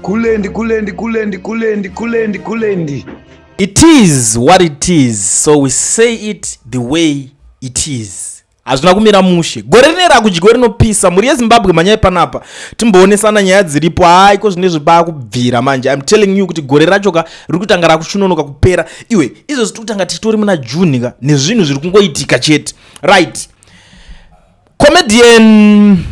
Kulendi, kulendi, kulendi, kulendi, kulendi, kulendi. It is what it is, so we say it the way it is. Hazvina kumira mushe. Gore rine rakudyiwa rinopisa. Mhuri yeZimbabwe, manyai panapa timboonesana nyaya dziripo. Hayi, ko zvinezvi baakubvira manje. I'm telling you kuti gore racho ka riri kutanga rakuchunonoka kupera. Iwe, izvozvi tiri kutanga tichitori muna June ka, nezvinhu zviri kungoitika chete. Right, comedian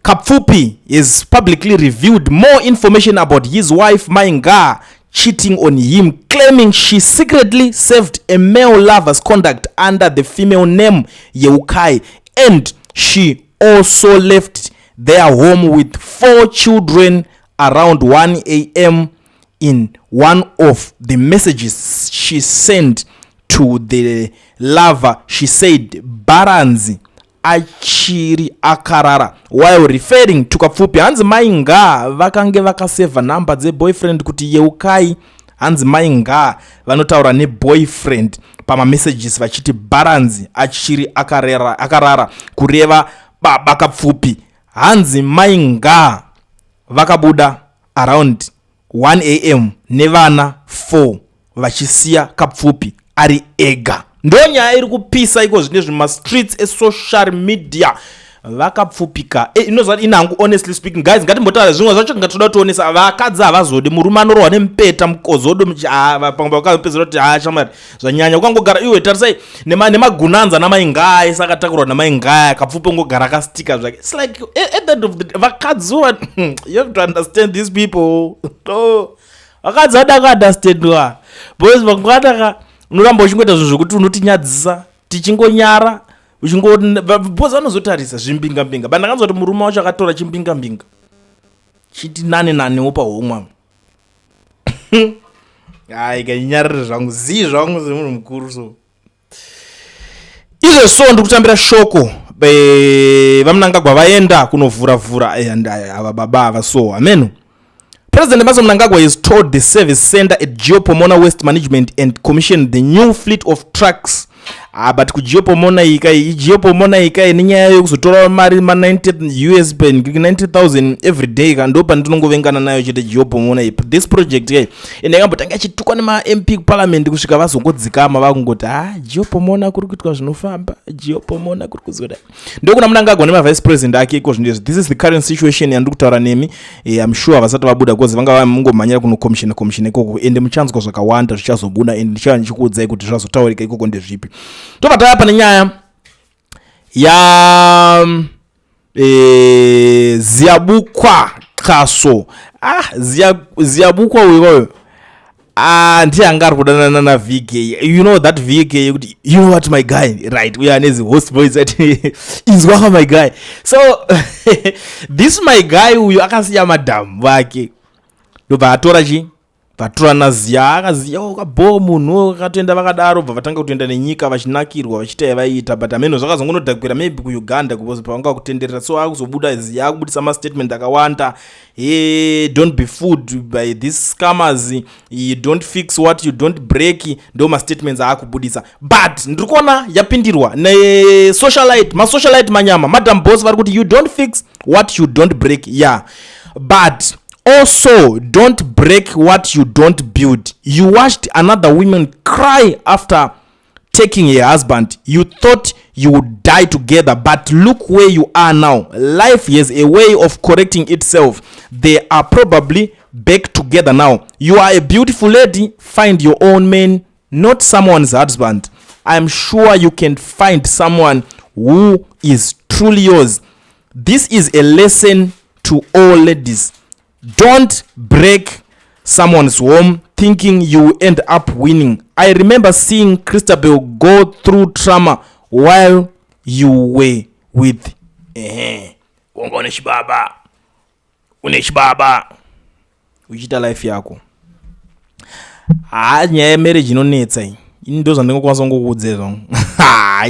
Kapfupi has publicly revealed more information about his wife Mainga cheating on him, claiming she secretly saved a male lover's contact under the female name Yeukai, and she also left their home with four children around 1 a.m. In one of the messages she sent to the lover, she said, "Baranzi achiri akarara," while referring to Kapfupi. Hanzi Mainga vakange vakasevha nhamba dzeboyfriend kuti Yeukai. Hanzi Mainga vanotaura neboyfriend pamamessages vachiti Bharanzi achiri akarara, kureva baba Kapfupi. Hanzi Mainga vakabuda around 1 a.m. nevana 4, vachisiya Kapfupi ari ega. Ndo nyaya iri kupisa iko zvine zvimastreets esocial media. Vakapfupika. Inoziva, inhangu, honestly speaking, guys, ngatimbotaura zvimwe zvacho. Ngatoda kutionesa, vakadzi havazodi murume anorohwa nemupeta mukozodo. Pamwe vakapedzera kuti, "Ha, shamwari, zvanyanya." Ukangogara iwe, tarisai nemagunanza namaingaya sakatakurwa namaingaya. Kapfupi ungogara akastika zvake. It's like, at the end of the, vakadzi, you have to understand these people. Oh, vakadzi vada kuunderstandwa, because vangwanaka unoramba uchingoita zvinhu zvokuti unotinyadzisa, tichingonyara, because vanozotarisa zvimbingambinga. But ndakanzwa kuti murume wacho akatora chimbingambinga chiti nane nanewo pahomwe. Hai, kanyarire zvangu, zii zvangu semunhu mukuru. So izvezvi, so ndiri kutambira shoko, vaMnangagwa vaenda kunovhura-vhura. Ava baba ava, so ameno. President Emmerson Mnangagwa has toured the service center at Geo Pomona Waste Management and commissioned the new fleet of trucks. Ah, but kuGeo Pomona ika, iGeo Pomona ika nenyaya yekuzotora mari ma90 US pen 90,000 every day ka, ndo pandinongovengana nayo chete Geo Pomona iyi. This project kai, ende yakambotanga ichitukwa nemaMP kuparliament kusvika vazongodzikama, vakungoti, "Ha, Geo Pomona kuri kuitwa zvinofamba, Geo Pomona kuri kuzodai." Ndokuna Mnangagwa nemavice president ake iko zvinezvi. This is the current situation yandiri kutaura nemi. I'm sure vasati vabuda, because vanga vamungomhanyira kunocommissiona commissiona ikoko. Ende muchanzwa zvakawanda zvichazobuda, ende ndichava ndichikuudzai kuti zvazotaurika ikoko ndezvipi. Tobva tava pane nyaya ya Ziyabukwa Xaso. Ah, Ziyabukwa uyoyo, ah, ndiye anga ari kudanana naVK. You know that VK yekuti, "You know what, my guy?" Right, uyo ane hoarse voice ati, "Inzwaka, my guy." So this my guy uyu akasiya madhamu vake, ndobva atora chi vatora naZiya. Akaziya kabho munhu akatoenda vakadaro, bva vatanga kutoenda nenyika vachinakirwa, vachiita yavaiita. But ameno zvakazongonodhakwira maybe kuUganda because pavanga kutenderera. So akuzobuda Ziya akubudisa mastatement akawanda. "Hey, don't be fooled by these scammers. You don't fix what you don't break." Ndo mastatements aakubudisa. But ndiri kuona yapindirwa nesocialite, masocialite manyama, Madam Boss vari kuti, "You don't fix what you don't break." Yeah, but also don't break what you don't build. You watched another woman cry after taking her husband. You thought you would die together, but look where you are now. Life has a way of correcting itself. They are probably back together now. You are a beautiful lady. Find your own man, not someone's husband. I'm sure you can find someone who is truly yours. This is a lesson to all ladies: don't break someone's home thinking you will end up winning. I remember seeing Christabel go through trauma while you were with. Ehe, wanga une chibaba, une chibaba uchiita life yako. Ha, nyaya yemarriage inonetsa iyi. Ini ndo zvandingokwanisa kungokuudzai zvangu.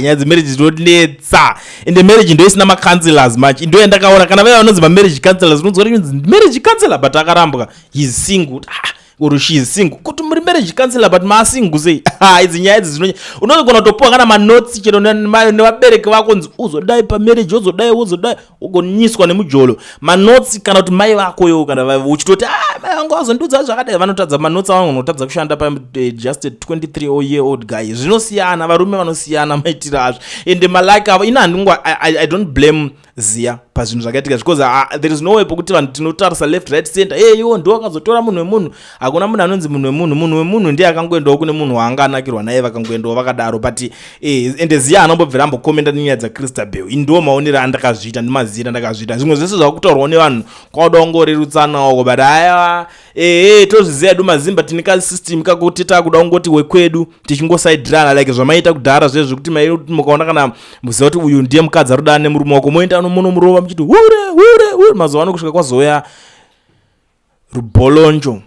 Nyaya dzemarriage dzinonetsa, ende marriage ndo isina macounselors much. Ndo yandakaona kana vaya vanonzi mamarriage counselors, unonzwa kuti marriage counselor, but akarambwa, he's single. Ah, Or she is single. Kuti muri marriage counselor but maasingle sei? Ha, idzi nyaya idzi dzinonya. Unogona kutopuwa kana manotes chero nevabereki vako, nzi uzodai pamarriage, uzodai, uzodai, ugonyiswa nemujolo. Manotes kana kuti mai vako yo, kana uchitoti, "Ah, mai vangu vazondiudza zvakadai," vanotadza manotes avangu, unotadza kushanda pa just a 23-year old guy. Zvinosiyana, varume vanosiyana maitiro azvo, ende malike avo. Ina handingwa, I don't blame Ziya pazvinhu zvakaitika, because there is no way pokuti vanhu tinotarisa left, right, center. Hey, iwo ndo akazotora munhu wemunhu. Hakuna munhu anonzi munhu wemunhu. Munhu wemunhu ndiye akangoendawo kune munhu waanga anakirwa naye, vakangoendawo vakadaro. But ende Ziya anombobvira ambokomenda nenyaya dzaChristabel. Ini ndo maonero andakazviita, ndimazira ndakazviita. Zvimwe zvese zvakutaurwawo nevanhu kwauda kungorerutsanawo, but aiwa, ehe, tozviziva edu mazimba, tine kasystem kakuti takuda kungoti wekwedu tichingosaidirana, like zvamaita kudhara zvezvo, zvekuti mai mukaona kana muziva kuti uyu ndiye mukadzi ari kudana nemurume wako, moenda munomurova muchiti hure, hure, hure. Mazuva ano kusvika kwazoya rubolonjo,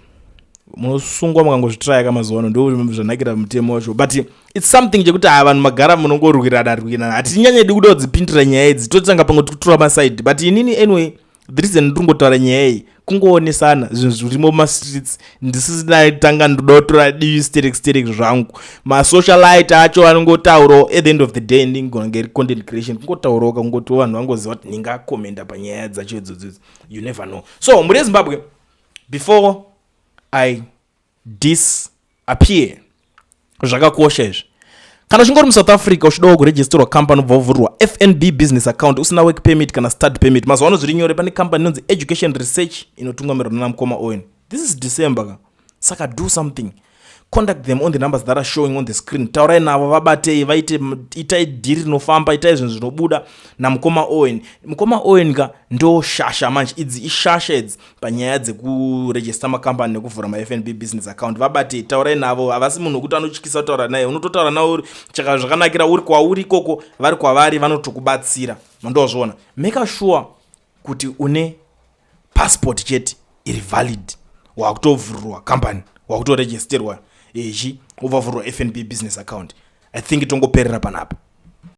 munosungwa mukangozvitraya ka. Mazuva ano ndo zvanakira mutemo wacho, but it's something chekuti haa, vanhu magara munongorwirana rwirana. Hatinyanyedi kuda kudzipindira nyaya idzi, totanga pamwe tikutora maside. But inini anyway, the reason ndiri kungotaura nyaya iyi kungoonesana zvinhu zvirimo mumastreets. Ndisisina tanga ndoda kutora divi sterek sterek zvangu. Masocialite acho anongotaurawo. At the end of the day, ndingona ngeri content creation, kungotaurawo, kangoti vanhu vangoziva kuti ndingakomenda panyaya dzacho idzodzo. You never know. So muri yeZimbabwe, before I disappear, zvakakosha izvi. Kana uchinge uri muSouth Africa, uchidawo kuregisterwa company, ubva uvhurirwa FNB business account usina work permit kana study permit, mazuva ano zviri nyore. Pane company inonzi Education Research inotungamirwa nana mukoma Owen. This is December ka, saka do something. Contact them on the numbers that are showing on the screen. Taurai navo, vabatei, vaite, itai dhiri rinofamba, itai zvinhu zvinobuda namukoma Owen. Mukoma Owen ka ndo shasha manje. Idzi ishasha idzi panyaya dzekuregister makambani nekuvhura maFNB business account. Vabatei, taurai navo. Havasi munhu wekuti anotyisa kutaura naye, unototaura navo. Chaka zvakanakira uri kwauri ikoko, vari kwavari, vanotokubatsira. Mandozviona. Make sure kuti une passport chete iri valid, wakutovhurirwa company, wakutoregisterwa echi, wobva vhurwa FNB business account. I think tongoperera panapa.